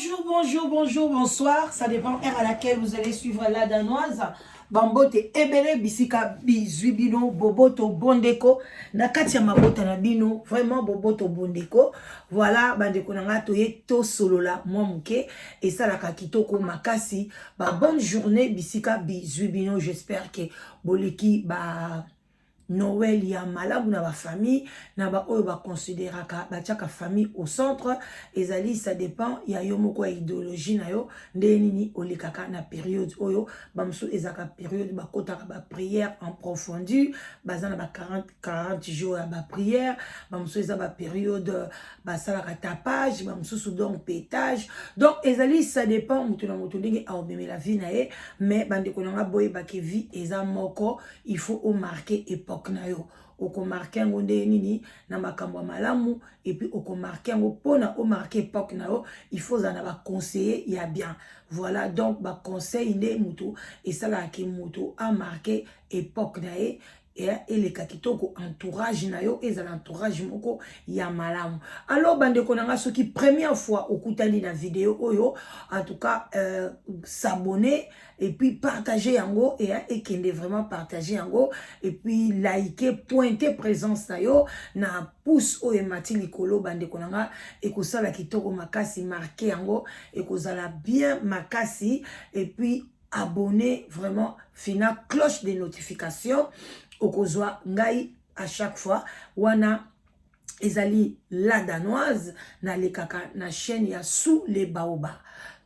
Bonjour, bonjour, bonjour, bonsoir. Ça dépend heure à laquelle vous allez suivre La Danoise. Bambote ebele bisika bizwi bino boboto bondeko na kati ya mabota na bino, vraiment boboto bondeko. Voilà, bandeko na nga, toye tosolola mwa moke, esalaka kitoko makasi. Ba bonne journée bisika bizwi bino. J'espère que boleki ba Noël ya malamu na bafamille na baoyo baconsideraka, batiaka famille au centre. Ezali, ça dépend ya yo moko, ya idéologie na yo, ndenge nini olekaka na période oyo. Bamosusu ezalaka période bakotaka baprière en profondeur, baza na ba 40, 40 jours ya baprière. Bamosusu eza bapériode basalaka tapage, bamosusu donc pétage. Donc ezali, ça dépend moto na moto ndenge aomemela vie na ye. Mais bandeko na nga, boyebaki vie eza moko, il faut omarquer époque na yo. Okomarquer yango ndenge nini? Na makambo ya malamu. Et puis okomarquer yango, mpona omarquer époque na yo, il faut ozala na baconseiller ya bien. Voilà, donc baconseil nde moto esalaka moto amarquer époque na ye, eleka kitoko. Entourage na yo ezala entourage moko ya malamu. Alors bandeko na nga, soki première fois okutani na video oyo, en tout cas s'abonner et puis partager yango, e ekende vraiment, partager yango et puis like, pointer présence na yo na pouce oyo emati likolo. Bandeko na nga, ekosala kitoko makasi, marquer yango, ekozala bien makasi. Et puis abonner vraiment, fina cloche de notification, okozwa ngai à chaque fois. Wana ezali La Danoise, nalekaka na chaîne ya Sous les Baobabs.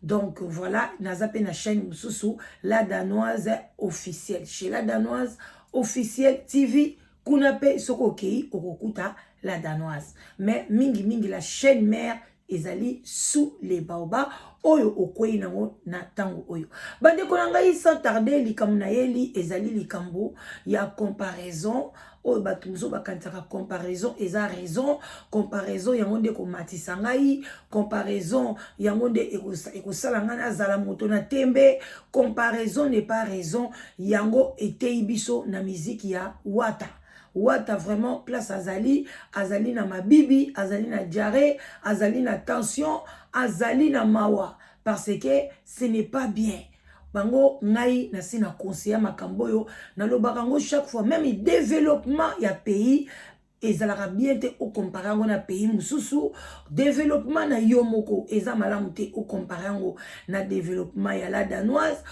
Donc voilà, naza mpe na chaîne mosusu, La Danoise Officielle. Chez La Danoise Officielle TV kuna mpe, soki okei, okokuta La Danoise. Mais mingimingi la chaîne mère ezali Sous les Baobabs oyo okwei nango na ntango oyo. Bandeko na ngai, sans tarder, likambo nayeli ezali likambo ya comparaison oyo bato mosusu bakanisaka comparaison eza raison, comparaison yango nde ekomatisa ngai, comparaison yango nde ekosala ngai nazala moto na tembe. Comparaison n'est pas raison. Yango eteyi biso na miziki ya Wata. Wata vraiment, place azali, azali na mabibi, azali na diarrhée, azali na tension, azali na mawa, parce que ce n'est pas bien. Bango ngai nasi na conseiller makambo oyo, nalobaka yango chaque fois. Même développement ya pays ezalaka bien te ocomparer yango na pays mosusu. Développement na yo moko eza malamu te ocomparer yango na développement ya La Danoise.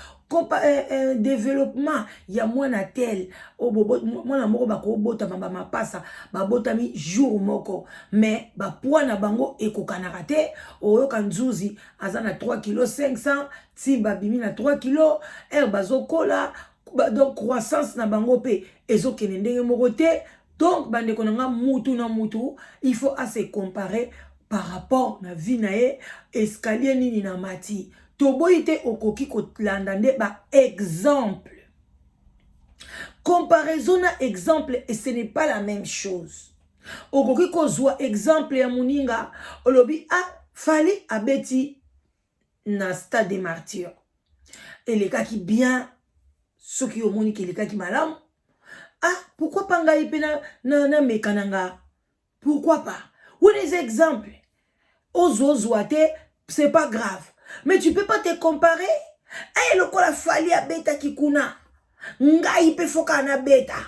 Développement ya mwana tel, mwana moko bakobotama bamapasa, babotami jour moko, mais bapoids na bango ekokanaka te. Oyoka nzuzi aza na 3 kilo 500, ti babimi na 3 kilo r, bazokola, donc croissance na bango mpe ezokende ndenge moko te. Donc bandeko na nga, mutu na mutu il faut ase comparer par rapport na vie na ye, escalier nini na mati. Toboyi te, okoki kolanda nde baexemple. Comparaison na exemple et ce n'est pas la même chose. Okoki kozwa exemple ya moninga, olobi: "Ah, Fally abeti na Stade des Martyrs, elekaki bien." Soki omoni ke elekaki malamu, ah, pourquoi pas ngai mpe nameka na nga? Pourquoi pas? Wana eza exemple. Ozwa te, c'est pas grave, mais tu peux pas te comparer: "Hey, lokola Fally abetaki kuna, ngai mpe foka nabeta.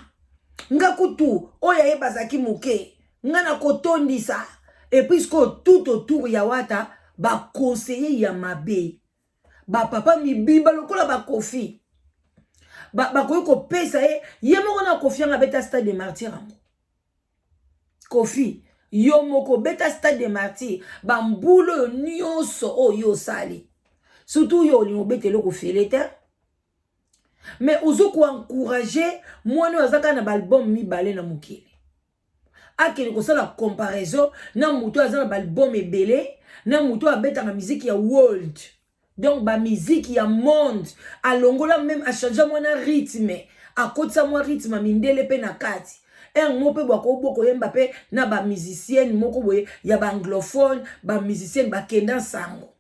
Nga kutu oyo ayeba azalaki moke, nga na kotondisa." Et puis tout autour ya Wata, baconseiller ya mabe, bapapa mibimba lokola bakofi, bakoki kopesa ye, ye moko na Kofi yango abeta Stade des Martyrs yango. Kofi, yo moko obeta Stade des Martyrs, bambula oyo nyonso oyo osali, surtout yo olingi obeta eloko fele te, mais ozo koencourager mwana oyo aza kaka na baalbum mibale na mokili akende kosala comparaison na moto aza na baalbum ebele, na moto oyo abetaka miziki ya world, donc bamiziki ya monde. Alongola même, achanger mwana rythme, akotisa mwa rythme ya mindele mpe na kati ere moko mpe bwako koyemba mpe na bamusicienne moko boye ya baanglophone, bamusicienne bakenda nsango.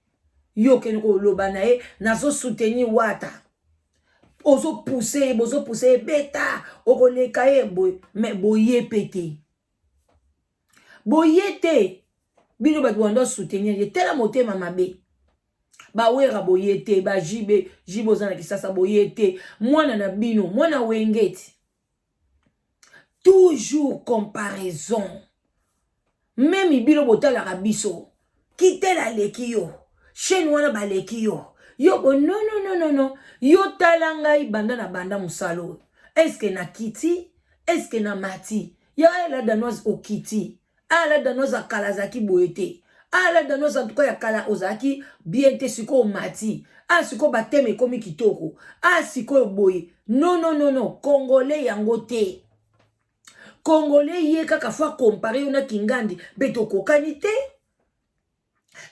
Yo okende koloba na ye: "Nazosoutenir Wata." Ozopousser ye, bozopousser ye: "Beta, okoleka ye boye." Mais boye mpe te, boye te. Bino bato bando soutenir ye, tala motema mabe. Bawera boye te, ba JB, JB oza na Kisasa boye te, mwana na bino, mwana Wenge ti. Toujours comparaison. Meme bino botalaka biso, kitela aleki yo, chaîne wana baleki yo. Yo bo non non non non non, yo tala ngai banda na banda mosala oyo. Est-ce que na kiti? Est-ce que na mati? Ya la danoise okiti. Ah la danoise ya kala azalaki boye te. Ah la danoise en tout cas ya kala ozalaki bien te sikoyo omati. Ah sikoyo bateme ekomi kitoko. Ah sikoyo boye. Non non non non, congolais yango te. Congolais ye kaka faut comparer yo na Kingandi, mpe tokokani te.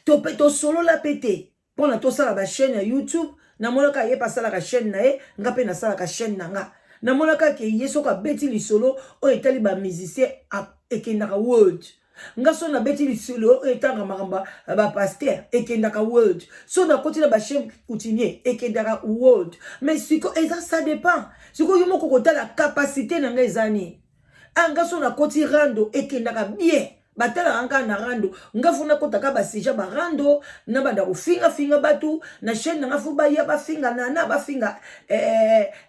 To pe tosolola pe te pona tosala ba chaîne ya YouTube. Namonaka ye pe asalaka chaîne na ye, nga pe nasalaka chaîne na nga. Namonaka ke ye soki abeti lisolo oyo etali ba musiciens ekendaka world. Nga soki nabeti lisolo oyo etanga makambo ya ba pasteur ekendaka world. Soki nakoti na ba chaîne coutumier ekendaka world. Mais siko eza ça dépend. Siko yo moko kotala capacité na nga eza nini. Ah nga soki nakoti rando ekendaka bien. Batalaka nga na rando, nga fo nakota ka ba sujet ba rando, na banda kofinga finga batu na chaîne na nga, fo baya bafinga nana, bafinga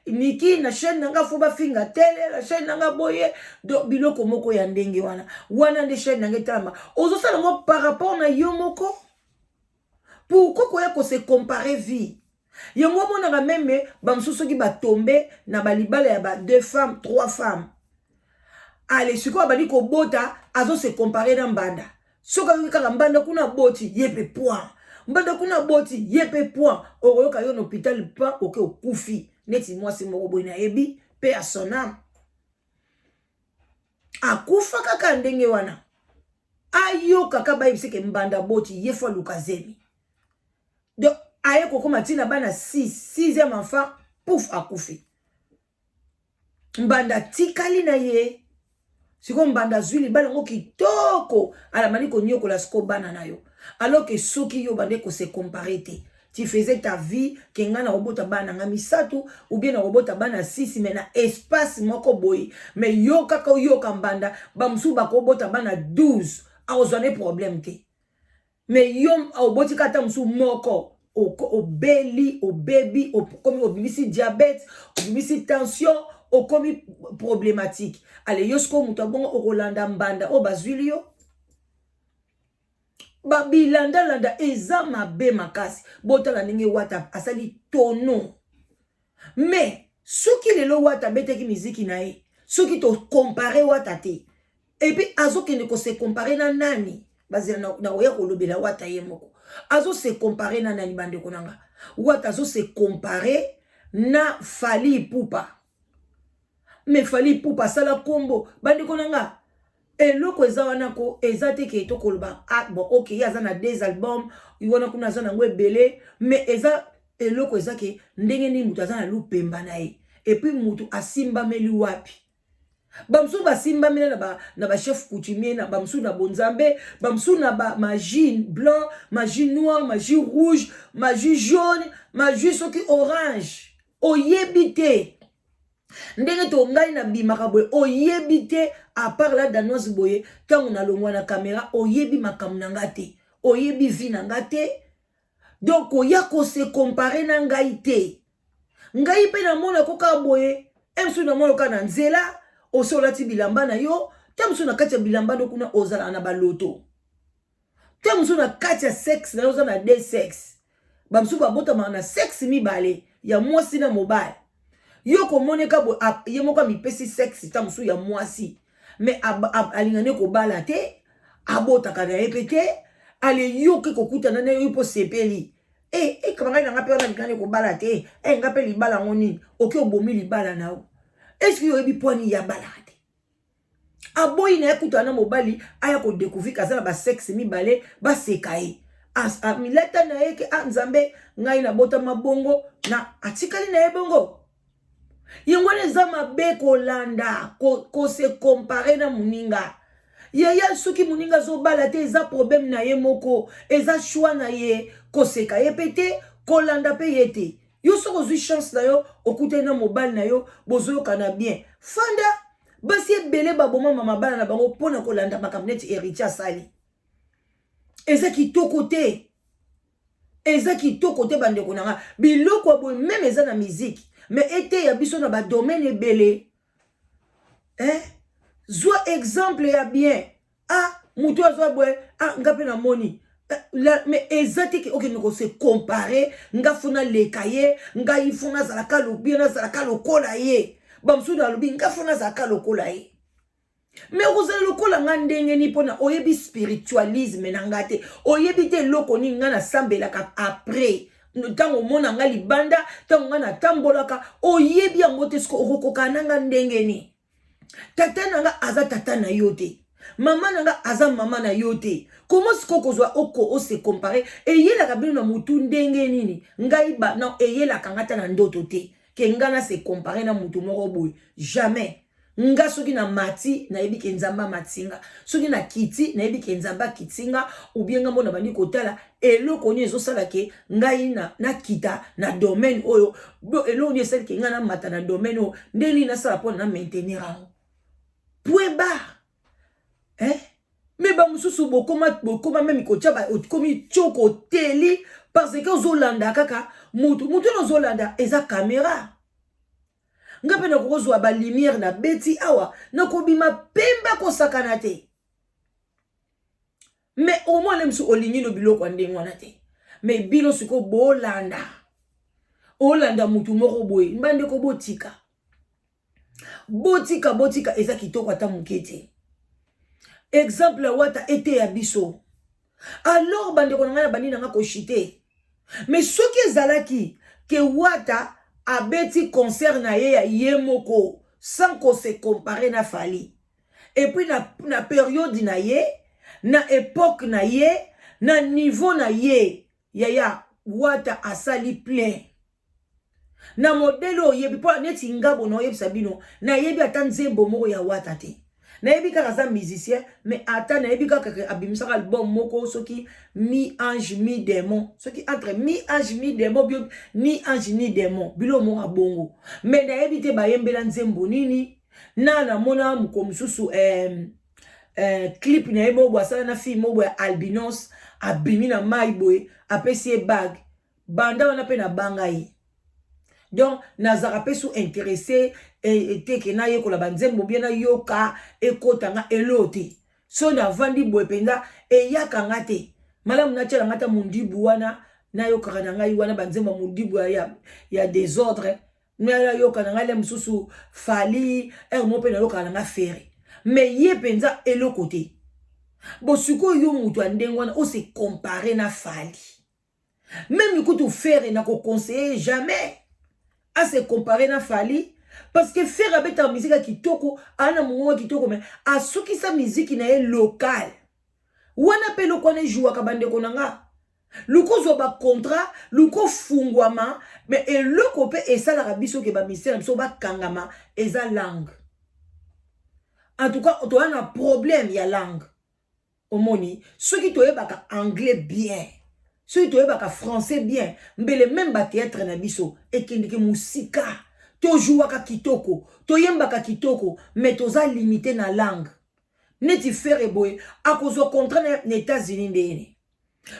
Niki na chaîne na nga, fo bafinga tele na chaîne na nga boye. Donc biloko moko ya ndenge wana wana nde chaîne na nga etalama. Ozosala ngo par rapport na yo moko. Pourquoi koya ko se comparer vie? Yango omonaka meme bamosusu soki batombe na balibala ya ba deux femmes, trois femmes. Ale sikoyo abandi kobota, azo se comparer na mbanda. Soki ayoki kaka mbanda kuna aboti, ye pe point. Mbanda kuna aboti, ye pe point. Okoyoka yo na hôpital pa oke okufi. Neti mwasi moko boye nayebi pe ya son âme. Akufa kaka ndenge wana. Ayoka kaka bayebisi ke mbanda aboti, ye fo aluka zemi. Donc aye kokoma ntina bana 6, 6e enfant, pouf akufi. Mbanda atikali na ye. Sikoyo mbanda azwi libala yango kitoko, alamani konyokola sikoyo bana na yo. Alors que soki yo bande ko se comparer te, tu faisais ta vie ke nga na kobota bana nga misato ou bien na kobota bana 6 mais na espace moko boye. Mais yo kaka oyoka mbanda, ba mosusu bakobota bana 12, akozwa ne problème te. Mais yo oboti kaka ata mosusu moko, obeli, obebi, okomi obimisi diabète, obimisi tension, okomi problématique. Ale yo sikoyo moto ya bongo okolanda mbanda oyo bazwili yo. Babilandalanda eza mabe makasi. Botala ndenge Wata asali tono. Mais soki lelo Wata abetaki miziki na ye, soki to comparer Wata te, et puis azokende ko se comparer na nani? Bazela na koya kolobela Wata ye moko. Azo se comparer na nani bandeko na nga? Wata azo se comparer na Fally Ipupa. Mais Fally Ipupa asala kombo bandeko na nga. Eloko eza wana ko eza te ke tokoloba ah bon ok ye aza na deux albums wana kuna aza nango ebele, mais eza eloko eza ke ndenge nini moto aza na lupemba na ye et puis moto asimbameli wapi. Bamosusu basimbameli na ba chef coutumier, na bamosusu na bonzambe, bamosusu na ba magie blanc, magie noire, magie rouge, magie jaune, magie soki orange. Oyebi te ndenge to ngai nabimaka boye, oyebi te à part la danoise boye ntango nalongwa na caméra, oyebi makambo na nga te, oyebi vie na nga te. Donc oya ko se comparer na ngai te. Ngai mpe namona ko kaka boye, mosusu namona kaka na nzela, osi olati bilamba na yo, te mosusu na kati ya bilamba no kuna ozalaka na baloto, te mosusu na kati ya sexe na yo oza na deux sexe. Bamosusu babotamaka na sexe mibale, ya mwasi na mobali. Yo komoneka boye, ye moko amipesi sexe ta mosusu ya mwasi, mais alingani kobala te, abotaka na ye pe te. Ale yo ke kokutana na yo mpo sepeli. Kama ngai na nga mpe wana alingani kobala te. Nga mpe libala yango nini? Oke obomi libala na yo. Est-ce que yo oyebi mpo nini ya balaka te? Aboyi na ye kutana na mobali, aya kodécouvrir ke aza na ba sexe mibale, baseka ye. Amilata na ye ke nzambe ngai nabotama bongo, na atikali na ye bongo. Yango wana eza mabe kolanda, ko se comparer na moninga. Yaya soki moninga azobala te, eza problème na ye moko, eza choix na ye, koseka ye pe te, kolanda pe ye te. Yo soki ozwi chance na yo, okutani na mobali na yo, bozoyokana bien. Fanda, basi ebele baboma mama bana na bango mpona kolanda makambo neti héritier asali. Eza kitoko te. Eza kitoko te, bandeko na nga. Biloko ya boye, même eza na musique, mais eteya biso na badomaine ebele, eh? Zwa exemple ya bien. Ah, moto azwa boye, ah, nga mpe namoni, eh, mais eza te ke okende kose comparer: nga faut naleka ye, ngai faut nazalaka lobi, nazalaka lokola ye. Bamosusu alobi: nga faut nazalaka lokola ye. Mais okozala lokola nga ndenge nini? Mpona oyebi spiritualisme na nga te, oyebi te eloko nini nga nasambelaka. Après, ntango omona nga libanda, ntango nga natambolaka, oyebi yango te. Soki okokoka na nga ndenge nini? Tata na nga aza tata na yo te, mama na nga aza mama na yo te. Komo sikoyo kozwa oko ose comparer? Eyelaka bino na motu ndenge nini? Ngai ba na eyelaka nga ta na ndoto te ke nga na se comparer na motu moko boye, jamais. Nga soki na mati, nayebi ke Nzambe amati nga. Soki nakiti, nayebi ke Nzambe akiti nga. Ubie nga mona bandi kotala eloko nini ezosala ke ngai nakita na domaine oyo, eloko nini esali ke ngai namata na domaine oyo, nde nini nasala mpona na maintenir yango, point barre, eh? Mais bamosusu bokoma, bokoma même kotia, okomi tioko, oteli parce que ozolanda kaka mutu. Mutu oyo ozolanda eza caméra. Nga mpe nakokozwa balumière na beti awa, nakobima pemba, kosakana te. Mais omwana mosu olingi no biloko ya ndenge wana te. Mais bino sikoyo bolanda, olanda mutu moko boye. Bandeko, botika, botika, botika, eza kitoko ata moke te. Exemple ya Wata eteya biso. Alors, bandeko na ngai, na bandi na nga koshite. Mais soki ezalaki ke Wata abeti concert na ye ya ye moko sans kose comparer na Fally, et puis na période na ye, na époque na ye, na niveau na ye, yaya Wata asali plein na modèle oyebi. Mpo neti ngabo na oyebisa bino, nayebi ata nzembo moko ya Wata te. Nayebi kaka aza musicien, mais ata nayebi kaka abimisaka album moko, soki mi ange mi démon, soki entre mi ange mi démon bio, ni ange ni démon, bilo moko abongo. Mais nayebi te bayembela nzembo nini. Na namona moko mosusu, clip na ye moko boye asala na fille moko boye albinos, abimi na mai boye, apesi ye bague. Banda wana mpe nabanga ye. Donc nazalaka mpe so intéressé te ke nayekola banzembo bien, nayoka ekotanga elo te. So navandi boye mpenza, eyaka nga te malamu. Natiala nga ta mondibu wana, nayokaka na ngai wana banzembo ya mondibu ya désordre. Nayoka na ngai le mosusu Fally ere mo, mpe nayokaka na nga Ferre. Mais ye mpenza eloko te. Bo sikoyo yo moto ya ndenge wana ose comparer na Fally, même kutu Ferre, na koconseiller jamais ase comparer na Fally, parce que Ferre abetaka miziki ya kitoko, aa na mongongo ya kitoko, mais asukisa miziki na ye local wana. Mpe eloko wana ejouaka, bandeko na nga. Luka ozwa bacontrat, luka ofungwama. Mais eloko mpe esalaka biso ke bamusiciens na biso bakangama eza langue. En tout cas, toza na problème ya langue. Omoni, soki toyebaka anglais bien, soki toyebaka français bien, mbele même bathéâtre na biso ekendeke mosika. Tojouaka kitoko, toyembaka kitoko, mais toza limité na langue. Neti Ferre boye akozwa contrat na États-Unis ndeni?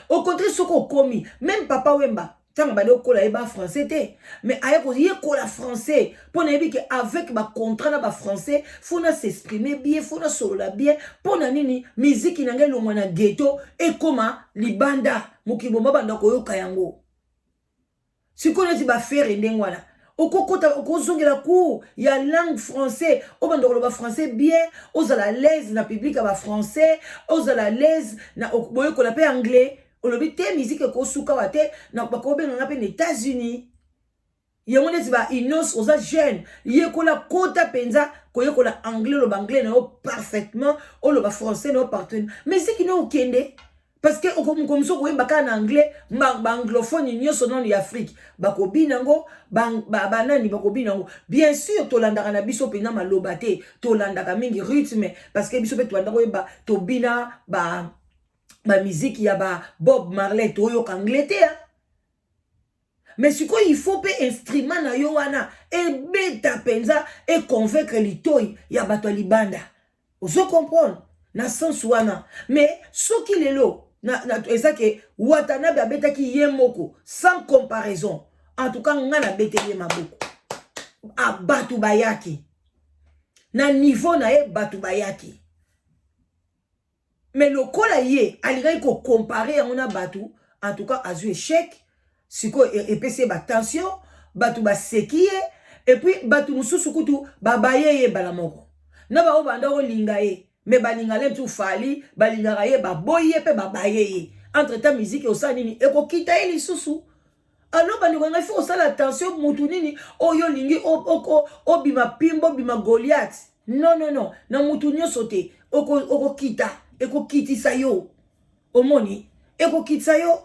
Au contraire, soki okomi même Papa Wemba, ntango bandi okola, yeba français te, mais aye koyekola français mpo nayebi ke avec bacontrat na bafrançais, faut na s'exprimer bien, faut nasolola bien. Mpo na nini? Miziki na ngai elongwa na ghetto, ekóma libanda, mokili bomba banda koyoka yango. Sikoyo neti baFerre ndenge wana, okokota, okozongela cours ya langue français, obanda koloba français bien, ozala l'aise na public ya bafrançais, ozala l'aise na boyekola mpe anglais. Olobi te musique ekosuka wa te, bakobenganga mpe na États-Unis. Yango neti ba Innoss, oza jeune, yekola, kota mpenza koyekola anglais, oloba anglais na yo parfaitement, oloba français na yo parfaitement, musique na okende, parce que okomokomisi okoyemba kaka na anglais, baanglophone nyonso nano ya Afrique bakobina yango, banani bakobina yango. Bien sûr, tolandaka na biso mpenza maloba te, tolandaka mingi rythme, parce que biso mpe tobanda koyeba, tobina bamiziki ya ba Bob Marley, toyoka anglais te. Mais sikoyo il faut mpe instrument na yo wana ebeta mpenza, econvaincre litoi ya bato ya libanda. Ozo comprendre na sens wana? Mais soki lelo na eza ke Watanabe abetaki ye moko sans comparaison. En tout cas, nga nabeteli ye maboko. Bato bayaki na niveau na ye, bato bayaki, mais lokola ye alingaki kocomparer yango na bato, en tout cas azwi échec. Sikoyo epesi ye batension, bato baseki ye, et puis bato mosusu kutu babaye ye mbala moko na bango. Banda kolinga ye, mais balinga le mosusu Fally, balingaka ye, baboyi ye mpe babaye ye. Entre temps, musique osala nini? Ekokita ye lisusu. Alors bandeko ngai, faut kosala attention. Mutu nini oyo olingi obima pimbo, obima Goliath? Non, non, non, na mutu nyonso te. Okokita, ekokitisa yo. Omoni, ekokitisa yo,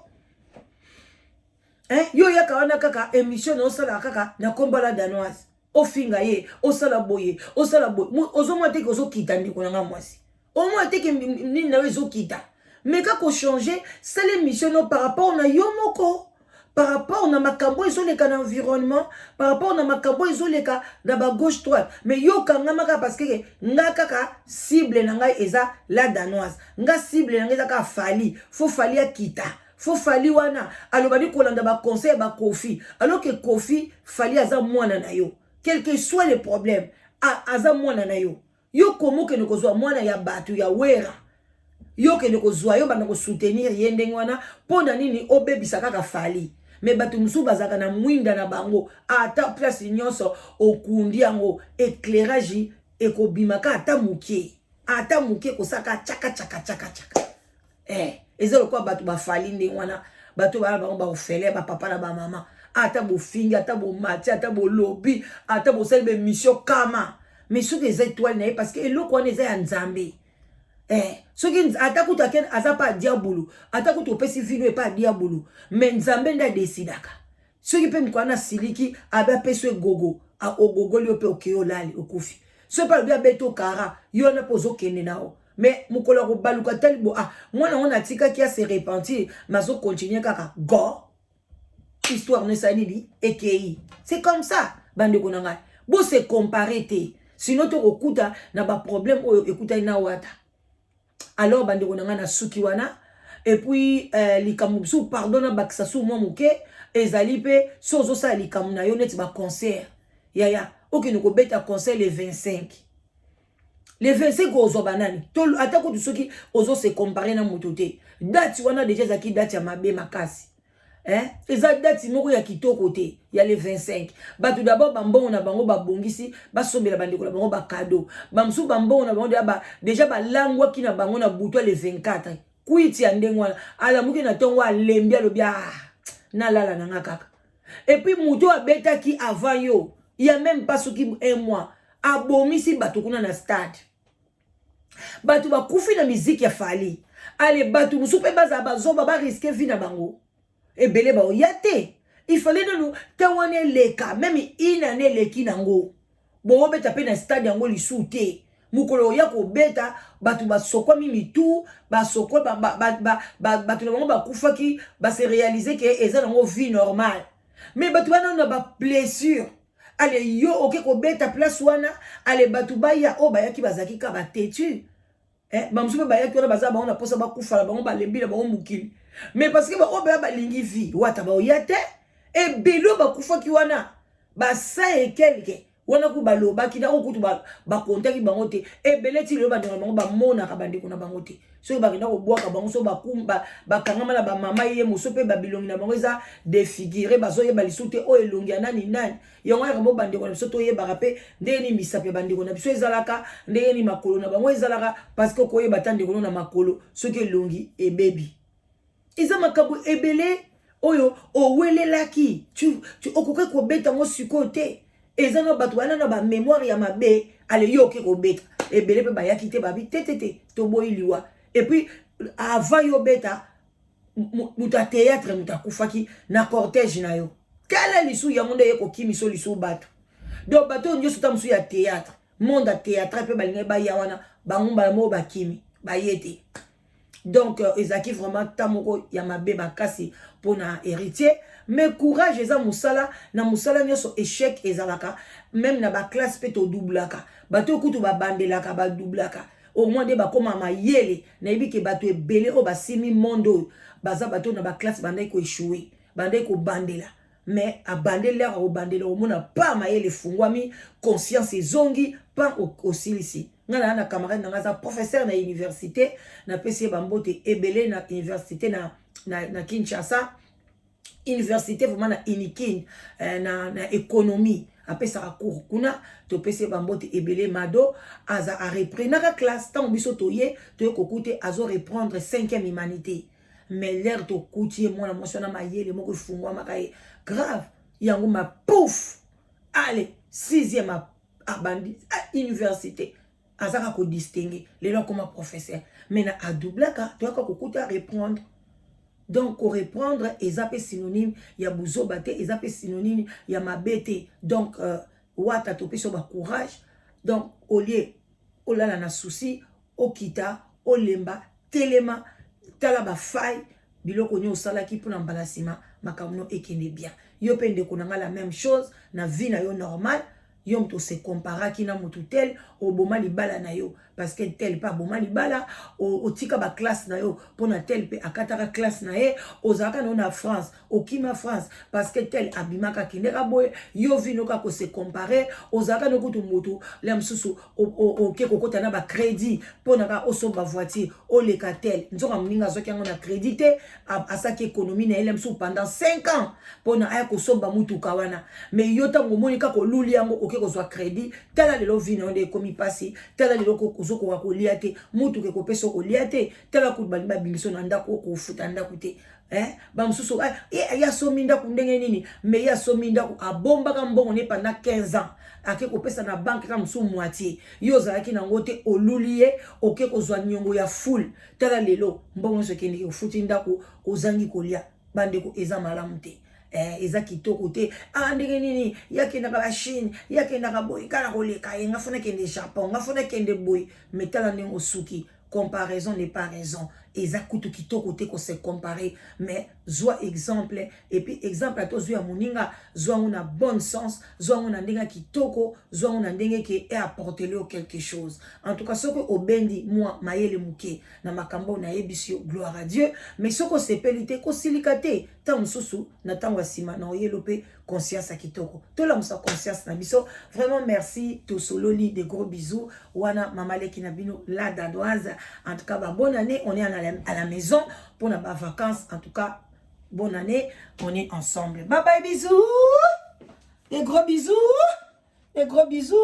eh? Yo oyaka wana kaka émission na osalaka kaka na kombo la Danoise, ofinga ye, osala boye, osala boye, ozomona teke ozokita. Ndeko na nga mwasi, omona teke nini na yo ezokita. Mais kaka ochanger, sala émission no par rapport na yo moko, par rapport na makambo ezoleka na environnement, par rapport na makambo ezoleka na bagauche, droite. Mais yo okangama kaka parce que nga kaka cible na ngai eza la Danoise, nga cible na ngai eza kaka Fally, faut Fally akita, faut Fally wana alobaki kolanda baconseil ya baKoffi, alors que Koffi, Fally aza mwana na yo. Quel que soit le problème, aza mwana na yo. Yo koma okende kozwa mwana ya bato ya Wera, yo okende kozwa, yo banda kosoutenir ye ndenge wana mpo na nini? Obebisa kaka Fally. Mais bato mosusu bazalaka na mwinda na bango, ata place nyonso okundi yango, éclairage ekobimaka ata moke, ata moke, kosaka chaka chaka chaka chaka. Eza lokola bato baFally ndenge wana, bato bana bango baofele bapapa na bamama, ata bofingi, ata bomati, ata bolobi, ata bosali baémission kama, mais soki eza étoile na ye, parce que eloko wana eza ya Nzambe. Soki ata kutu ake aza pa diabulu, ata kutu opesi vino epa diabulu, mais Nzambe nde adesidaka. Soki mpe mokolo wana asiliki, abe apesi egogo, ogogoli yo mpe, okei, olali, okufi. Soki mpe alobi abeti okara yo wana mpe ozokende na yo, mais mokolo ya kobaluka, tali bo, ah, mwana ngo natikaki ase repentir, mais azocontinuer kaka go, histoire no esali nini? Ekei. C'est comme ça, bandeko na ngai, bose comparer te, sinon tokokuta na baproblème oyo ekutani na Wata. Alors bandeko na ngai, na suki wana. Et puis likambo mosusu, pardon, nabakisa su mwa moke, ezali mpe so ozosala likambo na yo neti baconcert, yaya, okende kobeta concert le 25, le 25 ozwa banani? Ata kutu soki ozose comparer na moto te, date wana déjà ezalaki date ya mabe makasi, eh? Eza date moko ya kitoko te ya le 25. Bato d'abord bambongo na bango babongisi, basombela bandeko na bango bacadeau. Bamosusu bambongo na bango déjà balangwaki na bango na butu ya le 24. Kwiti ya ndenge wana, alamuki na ntongo, alembi, alobi: "Ah, nalala na nga kaka." Et puis moto abetaki avant yo, ya même pas soki un mois, abomisi bato kuna na stade, bato bakufi na miziki ya Fally. Ale, bato mosusu mpe bazala bazoba, barisquer vie na bango, ebele baoya te. Ifale nanu te wana eleka, même inane eleki nango, bobeta mpe na stade yango lisusu te. Mokolo oya kobeta, bato basokwami mitu, basokwa bato na bango bakufaki, base réaliser ke eza nango vie normale, mais bato bana na bablessure. Ale, yo oke kobeta place wana, ale, bato baya oyo bayaki bazalaki ka batetu, eh, bamosusu mpe bayaki wana baza bango na mposa bakufa na bango, balembi na bango mokili, mais parce que baoyo baya balingi vie Wata, baoya te. Ebele oyo bakufaki wana, basa ekelke wana ku balobaki na oyo kutu bakontaki bango te. Ebele ti lelo bandeko na bango bamonaka bandeko na bango te. Soki bakenda kobwaka bango, so bakangama na bamama ye moso mpe babilongi na bango eza défiguré, bazoyeba lisusu te oyo elongi ya nani nani. Yango yaka mo bandeko na biso, toyebaka mpe ndenge nini misapi ya bandeko na biso ezalaka, ndenge nini makolo na bango ezalaka, parce que okoyeba ta ndeko no na makolo soki elongi ebebi. Eza makambo ebele oyo owelelaki, okoki kobeta yango sikoyo te. Eza na bato wana na bamémoire ya mabe. Ale, yo oke kobeta, ebele mpe bayaki te, babi te te te, toboyi liwa. Et puis avant yo beta, moto ya théâtre, moto akufaki na cortège na yo. Tala lisu yango nde ye kokimiso lisu bato. Donc bato oyo nyonso, ta mosusu ya théâtre, monde ya théâtre mpe balingai baya wana, bango mbala moko bakimi, baye te. Donc ezalaki vraiment ta moko ya mabe makasi mpona Héritier. Mais courage, eza mosala. Na mosala nyonso échec ezalaka, même na baclasse mpe todoublaka. Bato oyo kutu babandelaka, badoublaka. Au moins nde bakóma mayele. Nayebi ke bato ebele oyo basimi monde oyo baza bato na baclasse bandaki koéchouer, bandaki kobandela, mais abandeli aka kobandela, omona pa mayele efungwami, conscience ezongi, pa osilisi. Ngai naa na camarade na ngai aza professeur na université, napesi ye bambote ebele na université na Kinshasa, université vraiment na Unikin, na économie, apesaka cours kuna. Topesi ye bambote ebele. Mado aza areprenaka classe. Ntango biso toye koku te, azo reprendre 5e humanité, mais l'heure tokuti ye, mwana mwasi wana mayele moko efungwamaka ye grave. Yango mapouf, ale sixième, abandi université, azaka kodistingue. Lelo akoma professeur, mais na adoublaka, toyaka kokuta reprendre. Donc koreprendre eza mpe synonyme ya buzoba te, eza mpe synonyme ya mabe te. Donc Wata, topesi yo bacourage. Donc au lieu olala na souci, okita, olemba, telema, tala bafaille, biloko nyonso osalaki mpona mbala nsima makambo no ekende bien. Yo mpe ndeko na ngai, la même chose na vie na yo normal. Yo moto ose comparaki na motu tel, oboma libala na yo parce que tel mpe aboma libala, otika baclasse na yo mpona tel mpe akataka classe na ye, ozalaka na yo na France, okima France parce que tel abimaka, akendeka boye. Yo vino kaka kose comparer. Ozalaka na kutu motu le mosusu, oke kokota na bacrédit mpona kaka osomba voiture, oleka tel. Nzoka moninga azwaki yango na crédit te, asalaki économie na ye le mosusu pendant 5 ans mpona aya kosomba mutuka wana. Mais yo, ntango omoni kaka oluli yango, oke kozwa crédit. Tala lelo vie na yo nde ekomi mpasi. Tala lelo ozokoka kolia te, mutuka ekopesa kolia te. Tala kutu balingi babimiso na ndako, okofuta ndako te. Eh, bamosusu ye asomi ndako ndenge nini? Mais ye asomi ndako, abombaka mbongo ne pendant 15 ans, ake kopesa na banque kaka mosusu moitié. Yo ozalaki nango te, oluli ye, oke kozwa niongo ya fule. Tala lelo mbongo nyonso ekendeki, ofuti ndako, ozangi kolia. Bandeko, eza malamu te, eza kitoko te. Ah, ndenge nini yakendaka baChine, yakendaka boye, kala koleka ye, nga fona kende Japon, nga fona kende boye. Mais tala ndenge osuki. Comparaison n'est pas raison. Eza kutu kitoko te kose comparer, mais zwa exemple. Et puis exemple ata ozwi ya moninga, zwa yango na bon sens, zwa yango na ndenge ya kitoko, zwa yango na ndenge ke eapportele yo quelque chose. En tout cas, soki obendi mwa mayele moke na makambo nayebisi yo, gloire à Dieu. Mais soki osepeli te, kosilika te. Ntango mosusu na ntango ya nsima na oyelo mpe conscience ya kitoko, tolamusa conscience na biso. Vraiment merci, tosololi. De gros bisous. Wana mama leki na bino, la Danoise. En tout cas, ba bonne année. On est à la maison mpona bavacances. En tout cas, bonne année, on est ensemble. Bye bye, bisous, des gros bisous, des gros bisous.